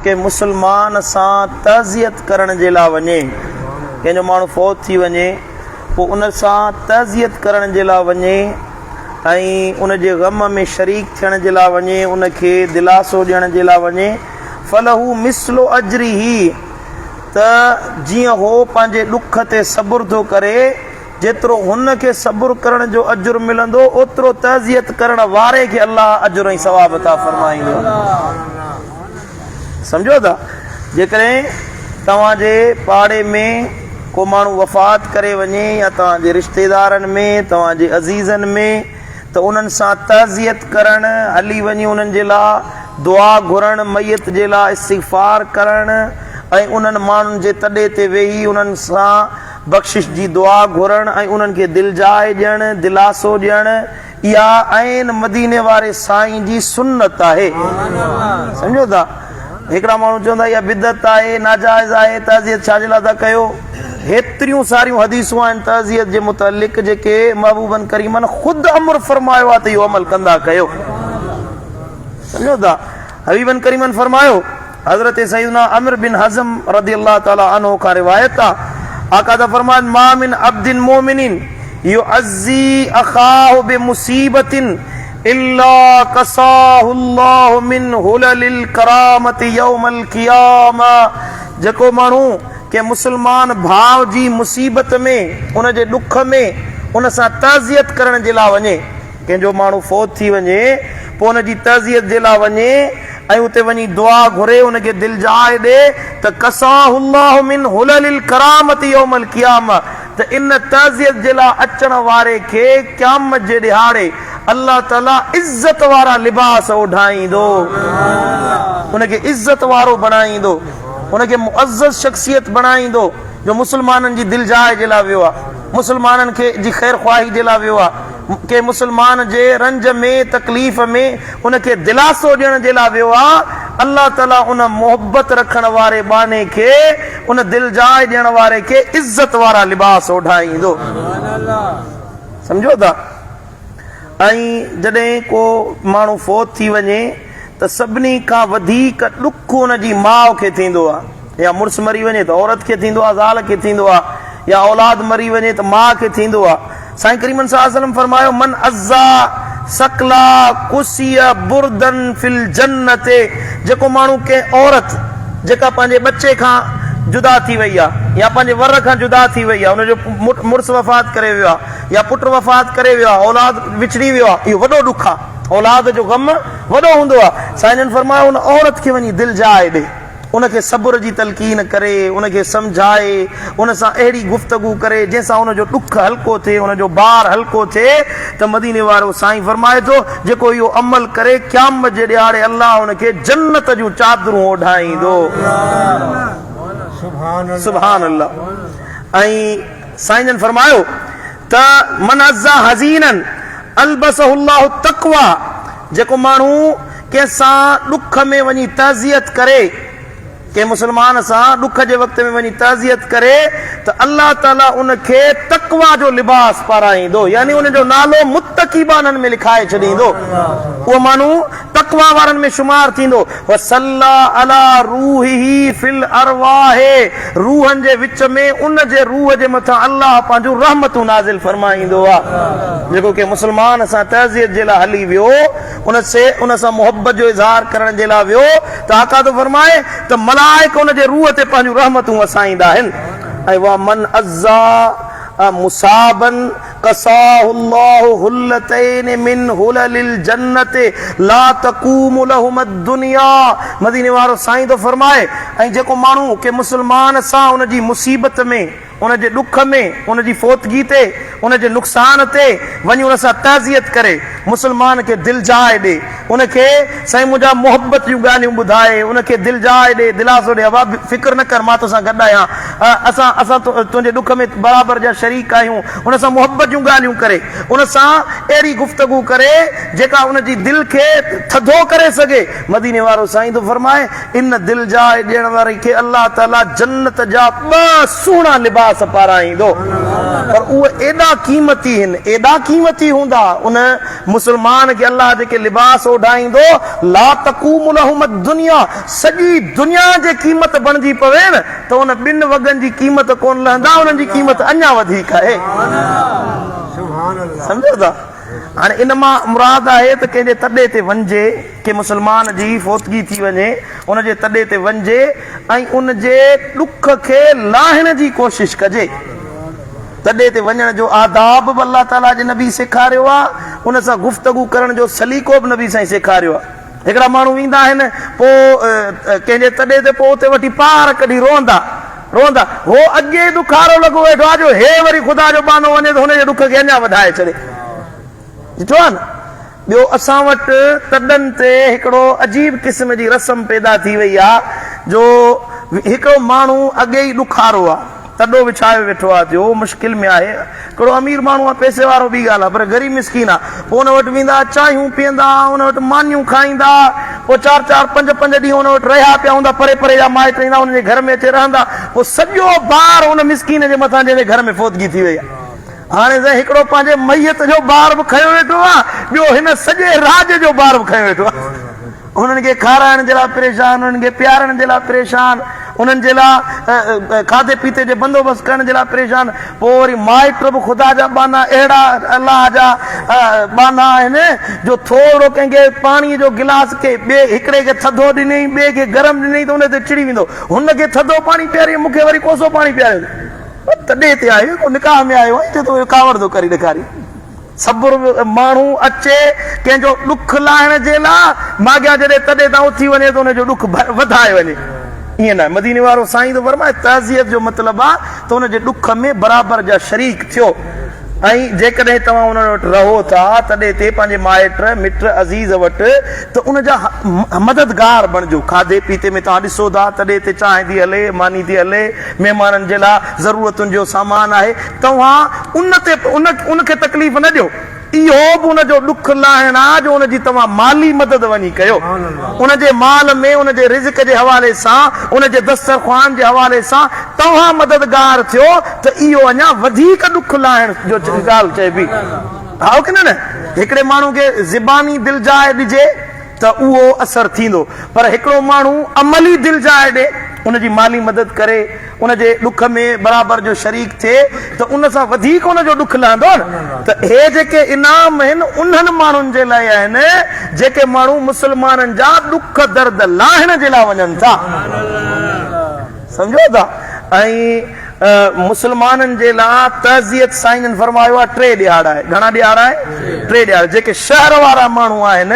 ڪنهن مسلمان سان تعزيت ڪرڻ جي لاء وڃي، ڪنهن جو ماڻهو فوت ٿي وڃي، پوء ان سان تعزيت ڪرڻ جي لاء وڃي ۽ ان جي غم ۾ شريڪ ٿيڻ جي لاء وڃي، ان کي دلاسو ڏيڻ جي لاء وڃي، فله مثل اجره ته جيئن هو پنهنجي ڏک تي صبر ٿو ڪري، جيترو هن کي صبر ڪرڻ جو اجر ملندو، اوترو تعزيت ڪرڻ واري کي الله اجر ۽ ثواب عطا فرمائيندو. سمجهو ٿا؟ جيڪڏهن توهان جي پاڙي ۾ ڪو ماڻهو وفات ڪري وڃي يا توهان جي رشتيدارن ۾، توهان جي عزيزن ۾، ته انهن سان تعزيت ڪرڻ، هلي وڃي انهن جي لاء دعا گهرڻ، ميت جي لاء استغفار ڪرڻ ۽ انهن ماڻهن جي تڏي تي ويهي انهن سان بخشش جي دعا گهرڻ ۽ انهن کي دلجاء ڏيڻ، دلاسو ڏيڻ، اها عين مديني واري سائين جي سنت آهي. سمجهو ٿا؟ هڪڙا ماڻهو چوندا اها بدعت آهي، ناجائز آهي، تعزيت ڇا جي لاء ٿا ڪيو؟ هيتريون ساريون حديثون آهن تعزيت جي متعلق جيڪي محبوبن ڪريمن خود امر فرمايو آهي ته اهو عمل ڪندا ڪيو. سمجهو ٿا؟ حبيبن ڪريمن فرمايو، حضرت سيدنا عمرو بن حزم رضي الله تعالٰي عنه کان روايت آ، آقا ٿا فرمائن، ما من عبد مؤمن يعزي اخاه بمصيبة الا ڪساه الله من حلل الڪرامة يوم القيامة جيڪو ماڻهو ڪنهن مسلمان ڀاء جي مصيبت ۾ ان جي ڏک ۾ ان سان تعزيت ڪرڻ جي لاء وڃي، ڪنهن جو ماڻهو فوت ٿي وڃي پوء ان جي تعزيت جي لاء وڃي ۽ اتي وڃي دعا گهري ان کي دلجاء ڏي ته ڪساه الله من حلل الڪرامة يوم القيامة ته ان تعزيت جي لاء اچڻ واري کي قيامت جي ڏهاڙي الله تعالي عزت وارا لباس اوڍائيندو ان کي عزت وارو بڻائيندو ان کي معزز شخصيت بڻائيندو جو مسلمانن جي دلجاء جي لاء ويو آهي مسلمانن کي جي خير خواهي جي لاء ويو آهي ڪنهن مسلمان جي رنج ۾ تڪليف ۾ ان کي دلاسو ڏيڻ جي لاء ويو آ، الله تعالي ان محبت رکڻ واري ٻانهي کي، ان دلجاء ڏيڻ واري کي عزت وارا لباس اوڍائيندو. سمجهو ٿا؟ ۽ جڏهن ڪو ماڻهو فوت ٿي وڃي ته سڀني کان وڌيڪ ڏک ان جي ماء کي ٿيندو آ. يا مڙس مري وڃي ته عورت کي ٿيندو آ، زال کي ٿيندو آ، يا اولاد مري وڃي ته ماء کي ٿيندو آ. سائين ڪريمن صلي الله عليه وسلم فرمايو، من عزا ثقلا ڪسي بردا في الجنة جيڪو ماڻهو ڪنهن عورت جيڪا پنهنجي ٻچي کان جدا ٿي وئي آ يا پنهنجي ور کان جدا ٿي وئي آ ان جو مڙس وفات ڪري ويو آ يا پٽ وفات ڪري ويو آ اولاد وڇڙي ويو آ اهو وڏو ڏک آ اولاد جو غم وڏو هوندو آ سائين جن فرمايو ان عورت کي وڃي دلجاء ڏي. ان کي صبر جي تلقين ڪري، ان کي سمجهائي، ان سان اهڙي گفتگو ڪري جنهن سان ان جو ڏک هلڪو ٿئي، ان جو بار هلڪو ٿئي ته مديني وارو سائين فرمائي ٿو، جيڪو اهو عمل ڪري قيامت جي ڏهاڙي الله ان کي جنت جون چادرون اوڍائيندو. سبحان الله ۽ سائين جن فرمايو ته من عزا حزينا البسه الله التقويٰ جيڪو ماڻهو ڪنهن سان ڏک ۾ وڃي تعزيت ڪري، ڪنهن مسلمان سان ڏک جي وقت ۾ وڃي تعزيت ڪري ته الله تعاليٰ ان کي تقويٰ جو لباس پارائيندو يعني ان جو نالو متقي ٻانهن ۾ لکائي ڇڏيندو. اهو ماڻهو تقويٰ وارن ۾ شمار ٿيندو. وصلّي عليٰ روحه في الارواح روحن جي وچ ۾ ان جي روح جي مٿان الله پنهنجون رحمتون نازل فرمائيندو آهي. جيڪو ڪنهن مسلمان سان تعزيت جي لاء هلي ويو، ان سي ان سان محبت جو اظهار ڪرڻ جي لاء ويو ته آقا ٿو فرمائي ته ملائڪ ان جي روح تي پنهنجون رحمتون وسائيندا آهن ۽ ومن عزا مصابا ڪساه الله حلتين من حلل الجنة لا تقوم لهما الدنيا مديني وارو سائين ٿو فرمائي ۽ جيڪو ماڻهو ڪنهن مسلمان سان ان جي مصيبت ۾ ان جي ڏک ۾، ان جي فوتگي تي، ان جي نقصان تي وڃي ان سان تعزيت ڪري، مسلمان کي دلجاء ڏي، ان کي سائين منهنجا محبت جون ڳالهيون ٻڌائي، ان کي دلجاء ڏي، دلاسو ڏي، ابا فڪر نه ڪر مان توسان گڏ آهيان، اسان اسان تنهنجي ڏک ۾ برابر جا شريڪ آهيون، ان سان محبت جون ڳالهيون ڪري، ان سان اهڙي گفتگو ڪري جيڪا ان جي دل کي ٿڌو ڪري سگهي، مديني وارو سائين ٿو فرمائي. ان دلجاء ڏيڻ واري کي الله تعاليٰ جنت جا ٻه سهڻا لباس پارائيندو. پر اهي ايڏا قيمتي هن، ايڏا قيمتي هوندا، ان مسلمان کي الله جيڪي لباس اوڍائيندو، لا تقوم لهم الدنيا، سڄي دنيا جي قيمت بڻجي پوي نه ته ان ٻن وڳن جي قيمت ڪونه لهندا، انهن جي قيمت اڃا وڌيڪ آهي. سمجهو ٿا؟ هاڻي ان مان مراد آهي ته ڪنهن جي تڏي تي وڃجي، ڪنهن مسلمان جي فوتگي ٿي وڃي، ان جي تڏي تي وڃجي ۽ ان جي ڏک کي لاهڻ جي ڪوشش ڪجي. تڏي تي وڃڻ جو آداب به الله تعاليٰ جي نبي سيکاريو آهي، ان سان گفتگو ڪرڻ جو سليقو به نبي سائين سيکاريو آهي. هڪڙا ماڻهو ويندا آهن، پوء ڪنهن جي تڏي تي پوء اتي وٺي پار ڪڍي روئندا روئندا. هو اڳي ئي ڏکارو لڳو ويٺو آهي جو هي وري خدا جو ٻانهو وڃي ته هن جي ڏک کي اڃا وڌائي ڇڏي. ڏٺو آهي نه؟ ٻيو اسان وٽ تڏن تي هڪڙو عجيب قسم جي رسم پيدا ٿي وئي آهي جو هڪڙو ماڻهو اڳي ئي ڏکارو آهي، تڏو وڇايو ويٺو آهي ٿيو مشڪل ۾ آهي، هڪڙو امير ماڻهو آهي پئسي وارو ٻي ڳالهه آهي پر غريب مسڪين آهي، پوء ان وٽ ويندا چانهيون پيئندا، ان وٽ مانيون کائيندا، پوء چار چار پنج پنج ڏينهن ان وٽ رهيا پيا هوندا، پري پري جا مائٽ ايندا انهن جي گهر ۾ اچي رهندا، پوء سڄو بار ان مسڪين جي مٿان جنهن جي گهر ۾ فوتگي ٿي وئي آهي. هاڻي سائين هڪڙو پنهنجي ميت جو بار به کنيو ويٺو آ، ٻيو هن سڄي راڄ جو بار به کنيو ويٺو آ. انهن کي کارائڻ جي لاء پريشان، انهن کي پيارڻ جي لاء پريشان، انهن جي لاء کاڌي پيتي جي بندوبست ڪرڻ جي لاء پريشان. پوء وري مائٽ به خدا جا ٻانها اهڙا الله جا ٻانها آهن جو ٿورڙو ڪنهن کي پاڻي جو گلاس ڪي ٻئي هڪڙي کي ٿڌو ڏنئي ٻئي کي گرم ڏنئي ته ان تي چڙي ويندو. هن کي ٿڌو پاڻي پياريئي مون کي وري ڪوسو پاڻي پياريو. تڏي تي آيو ڪو نڪاح ۾ آيو آهين جو تون ڪاوڙ ٿو ڪري ڏيکارين. صبر ماڻهو اچي ڪنهن جو ڏک لاهڻ جي لاء ماڳيان جڏهن تڏي تان اٿي وڃي ته ان جو ڏک وڌائي وڃي. ائين ناهي. مديني وارو سائين ٿو فرمائي تعزيت جو مطلب آ ته ان جي ڏک ۾ برابر جا شريڪ ٿيو. ۽ جيڪڏهن توهان انهن وٽ رهو ٿا تڏي تي پنهنجي مائٽ مٽ عزيز وٽ ته ان جا مددگار بڻجو. کاڌي پيتي ۾ توهان ڏسو ٿا تڏي تي چانهه ٿي هلي، ماني ٿي هلي، مهمانن جي لاء ضرورتن جو سامان آهي، توهان ان تي ان کي تڪليف نه ڏيو. اهو به ان جو ڏک لاهڻ آ جو ان جي توهان مالي مدد وڃي ڪيو. ان جي مال ۾ ان جي رزق جي حوالي سان، ان جي دسترخوان جي حوالي سان توهان مددگار ٿيو ته اهو اڃا وڌيڪ ڏک لاهڻ جو ڳالهه چئبي. هائو ڪي نه نه؟ هڪڙي ماڻهو کي زباني دلجاء ڏجي ته اهو اثر ٿيندو پر هڪڙو ماڻهو عملي دلجاء ڏي، ان جي مالي مدد ڪري، ان جي ڏک ۾ برابر جو شريڪ ٿئي ته ان سان وڌيڪ ان جو ڏک لهندو نه ته اهي جيڪي انعام آهن انهن ماڻهن جي لاء آهن جيڪي ماڻهو مسلمانن جا ڏک درد لاهڻ جي لاء وڃن ٿا. سمجهو ٿا ۽ مسلمانن جي لاء تعزيت سائين جن فرمايو آهي ٽي ڏهاڙا آهي گهڻا ڏهاڙا آهي ٽي ڏهاڙا جيڪي شهر وارا ماڻهو آهن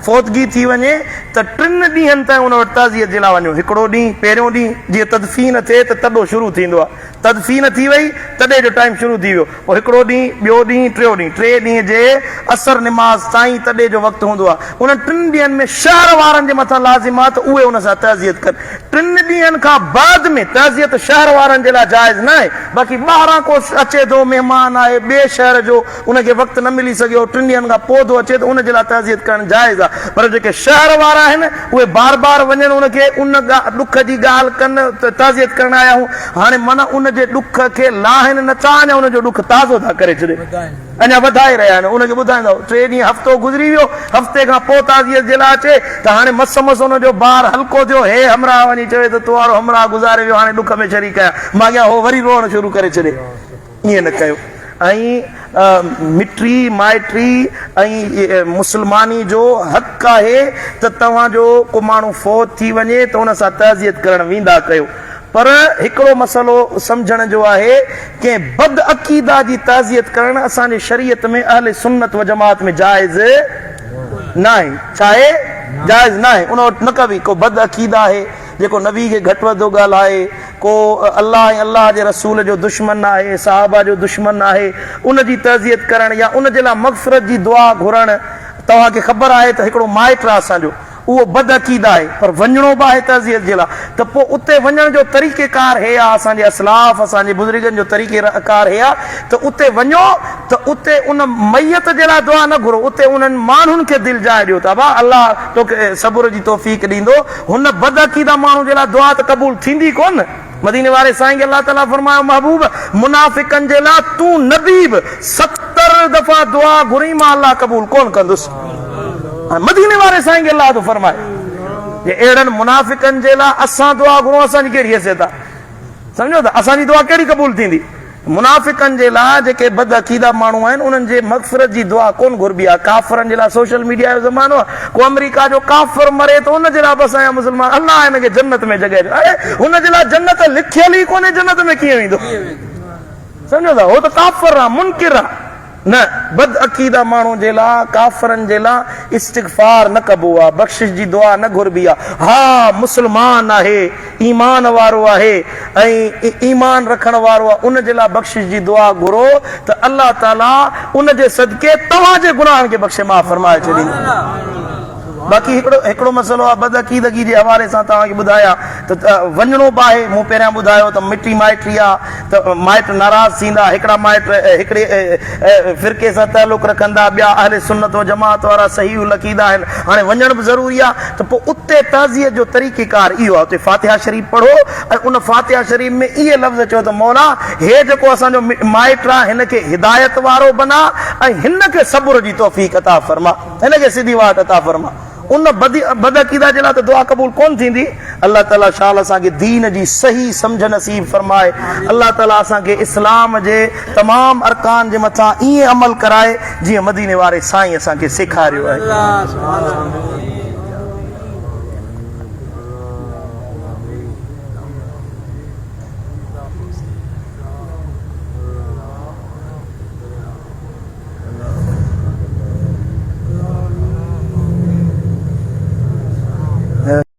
فوتگي ٿي وڃي ته ٽن ڏينهن تائين ان وٽ تعزيت جي لاء وڃو هڪڙو ڏينهن پهريون ڏينهن جيئن تدفين ٿئي ته تڏو شروع ٿيندو آهي تدفين ٿي وئي تڏي جو ٽائيم شروع ٿي ويو پوء هڪڙو ڏينهن، ٻيو ڏينهن، ٽيو ڏينهن، ٽي ڏينهن جي عصر نماز تائين تڏي جو وقت هوندو آهي. انهن ٽن ڏينهن ۾ شهر وارن جي مٿان لازم آهي ته اهي ان سان تعزيت ڪن. ٽن ڏينهن کان بعد ۾ تعزيت شهر وارن جي لاء جائز ناهي. باقي ٻاهران ڪو اچي ٿو، مهمان آهي، ٻئي شهر جو، ان کي وقت نه ملي سگهيو، ٽن ڏينهن کان پوء ٿو اچي ته ان جي لاء تعزيت ڪرڻ جائز آهي. پر جيڪي شهر وارا آهن، اهي بار بار وڃن ان کي ان ڏک جي ڳالهه ڪن ته تعزيت ڪرڻ آيا آهيون. هاڻي معنيٰ ان جي ڏک کي لاهن نه ٿا اڃا ان جو ڏک تازو ٿا ڪري ڇڏين اڃا وڌائي رهيا آهن ان کي ٻڌائيندا ٽي ڏينهن هفتو گذري ويو هفتي کان پوء تعزيت جي لاء اچي ته هاڻي مس مس ان جو بار هلڪو ٿيو هي همراهه وڃي چوي ته تو وارو همراهه گذاري ويو هاڻي ڏک ۾ شريڪ آهيان ماڳيان هو وري روئڻ شروع ڪري ڇڏي ائين نه ڪيو ۽ مٽي مائٽي ۽ مسلماني جو حق آهي ته توهان جو ڪو ماڻهو فوت ٿي وڃي ته ان سان تعزيت ڪرڻ ويندا ڪيو پر هڪڙو مسئلو سمجهڻ جو آهي ڪنهن بد عقيده جي تعزيت ڪرڻ اسان جي شريعت ۾ اهل سنت و جماعت ۾ جائز ناهي ڇا آهي جائز ناهي ان وٽ نه ڪبي ڪو بد عقيده آهي جيڪو نبي کي گهٽ وڌو ڳالهائي ڪو الله ۽ الله جي رسول جو دشمن آهي صحابه جو دشمن آهي ان جي تعزيت ڪرڻ يا ان جي لاء مغفرت جي دعا گهرڻ توهان کي خبر آهي ته هڪڙو مائٽ آهي اسان جو اهو بد عقيده آهي پر وڃڻو به آهي تعزيت جي لاء ته پوء اتي وڃڻ جو طريقي ڪار هي آهي اسان جي اسلاف اسان جي بزرگن جو طريقي ڪار هي آهي ته اتي وڃو ته اتي ان ميت جي لاء دعا نه گهرو اتي انهن ماڻهن کي دل جاء ڏيو ته ابا الله توکي صبر جي توفيق ڏيندو هن بد عقيده ماڻهو جي لاء دعا ته قبول ٿيندي ڪونه. مديني واري سائين کي الله تعاليٰ فرمايو، محبوب! منافقن جي لاء تون نبي به 70 دفعا دعا گهرين مان الله قبول ڪونه ڪندس. هاڻي مديني واري سائين کي الله ٿو فرمائي جي اهڙن منافقن جي لاء اسان دعا گهرون اسان جي ڪهڙي حيثيت آهي؟ سمجهو ته اسان جي دعا ڪهڙي قبول ٿيندي؟ منافقن جي لاء جيڪي بد عقيده ماڻهو آهن انهن جي مغفرت جي دعا ڪونه گهربي آهي ڪافرن جي لاء سوشل ميڊيا جو زمانو آهي ڪو آمريڪا جو ڪافر مري ته ان جي لاء به اسان جا مسلمان الله هن کي جنت ۾ جڳهه ڏي اڙي هن جي لاء جنت لکيل ئي ڪونهي جنت ۾ ڪيئن ويندو سمجهو ٿا هو ته ڪافر آهي منڪر آهي نه، بد عقيده ماڻهو جي لاء، ڪافرن جي لاء، استغفار نه ڪبو آ، بخشش جي دعا نه گهربي آ. ها مسلمان آهي، ايمان وارو آهي ۽ ايمان رکڻ وارو آ، ان جي لاء بخشش جي دعا گهرو ته الله تعاليٰ ان جي صدقي توهان جي گناهن کي بخشي معاف فرمائي ڇڏيندو. باقي هڪڙو هڪڙو مسئلو آ بدعقيدگي جي حوالي سان توهان کي ٻڌايان ته وڃڻو به آهي، مون پهريان ٻڌايو ته مٽي مائٽي آ، ته مائٽ ناراض ٿيندا، هڪڙا مائٽ هڪڙي فرقي سان تعلق رکندا، ٻيا اهل سنت و جماعت وارا صحيح العقيده آهن، هاڻي وڃڻ به ضروري آهي ته پوء اتي تعزيت جو طريقي ڪار اهو آهي، اتي فاتحه شريف پڙهو ۽ ان فاتحه شريف ۾ اهي لفظ چئو ته مولا هي جيڪو اسان جو مائٽ آهي هن کي هدايت وارو بنا ۽ هن کي صبر جي توفيق عطا فرما، هن کي سڌي واٽ عطا فرما. ان بدعقيده جي لاء ته دعا قبول ڪونه ٿيندي. الله تعالي شال اسان کي دين جي صحيح سمجهه نصيب فرمائي. الله تعالي اسان کي اسلام جي تمام ارڪان جي مٿان ائين عمل ڪرائي جيئن مديني واري سائين اسان کي سيکاريو آهي.